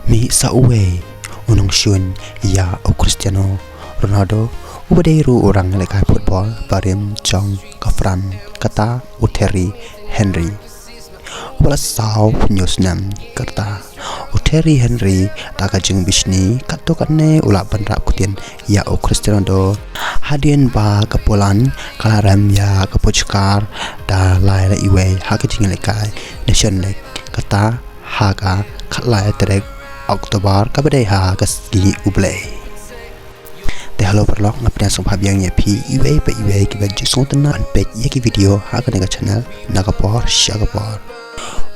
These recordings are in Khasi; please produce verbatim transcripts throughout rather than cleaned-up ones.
Mih sa uwei u nongshun ïa u Cristiano Ronaldo, uba dei ruh u rang lehkai football barim jong ka France, kata u Thierry Henry, uba la saw hynñiew snem ka rta. U Thierry Henry da ka jingbishni katto katne u la ban rap ktien ïa u Cristiano Ronaldo hadien ba ka Poland ka la rem ïa ka Portugal da lai la iwei ha ka jingïalehkai Nation League, kata ha ka khatlai tarik October kaba dei ha ka sngi U Blei. Te hello paralok, nga pdiang sngewbha biang ïa phi iwei pa iwei kiba ju sngewtynnat ban peit ïa ki video ha kane ka channel na ka por sha ka por.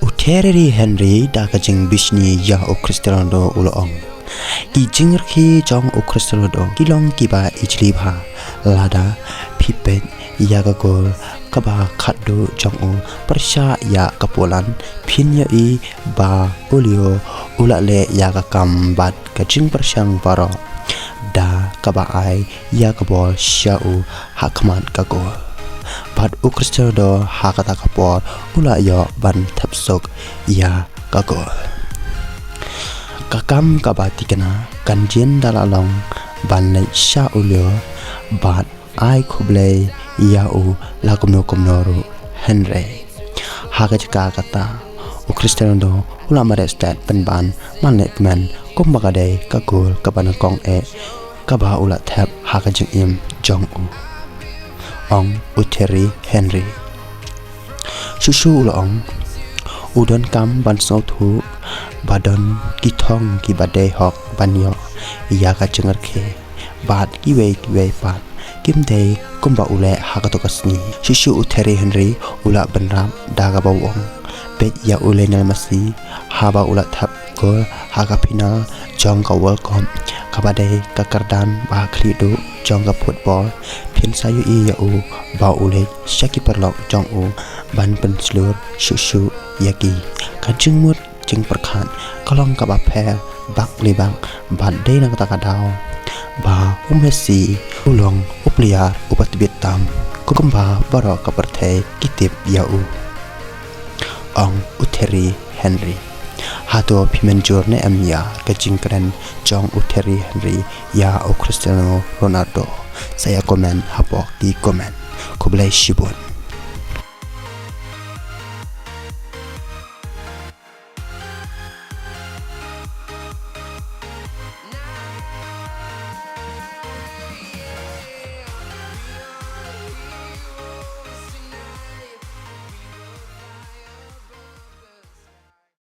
U Thierry Henry da ka jingbishni ïa u Cristiano Ronaldo u la ong, ki jingrakhe jong u Cristiano Ronaldo ki long kiba ijli bha. Lada phi peit ïa ka gol kaba khatduh jong u pyrshah ïa ka Poland, phin ïohi ba u Leo u la leh ïa ka kam bad ka jingpyrshang baroh da kaba ai ïa ka bol sha u ha khmat ka gol. Bad u Cristiano Ronaldo ha kata ka por u la ïoh ban thep suk ïa ka gol. Ka kam kaba thikna kan jin da la long ban leit sha u Leo bad ai khublei ïa u la kumno kumno ruh, hynrei ha ka jaka kata u Cristiano Ronaldo u la mareh stet pynban ban leh kmen kumba ka dei ka gol kaba nyngkong eh kaba u la thep ha ka jingim jong u, ong u Thierry Henry. Shuh shuh u la ong, u donkam ban sngewthuh ba don ki thong kiba dei hok ban ïoh ïa ka jingrakhe bad kiwei kiwei pat kim dei kumba u leh ha kato ka sngi. Shuh shuh u Thierry Henry u la bynrap da kaba u ong, peit ïa u Lionel Messi haba u la thep gol ha ka final jong ka World Cup, kaba dei ka kyrdan ba khlieh duh jong ka football. Phin sa ïohi ïa u ba u leit sha ki paralok jong u ban pynshlur shuh shuh ïa ki. Ka jingmut jingpyrkhat ka long kaba pher bak li bak bad dei na kata ka daw ba u Messi u long u player uba tbit tam, kumba baroh ka pyrthei ki tip ïa u, ong u Thierry Henry. Hato phi mynjur ne em ïa ka jingkren jong u Thierry Henry ïa u Cristiano Ronaldo? Sa ïa comment hapoh ki comment. Khublei shibun.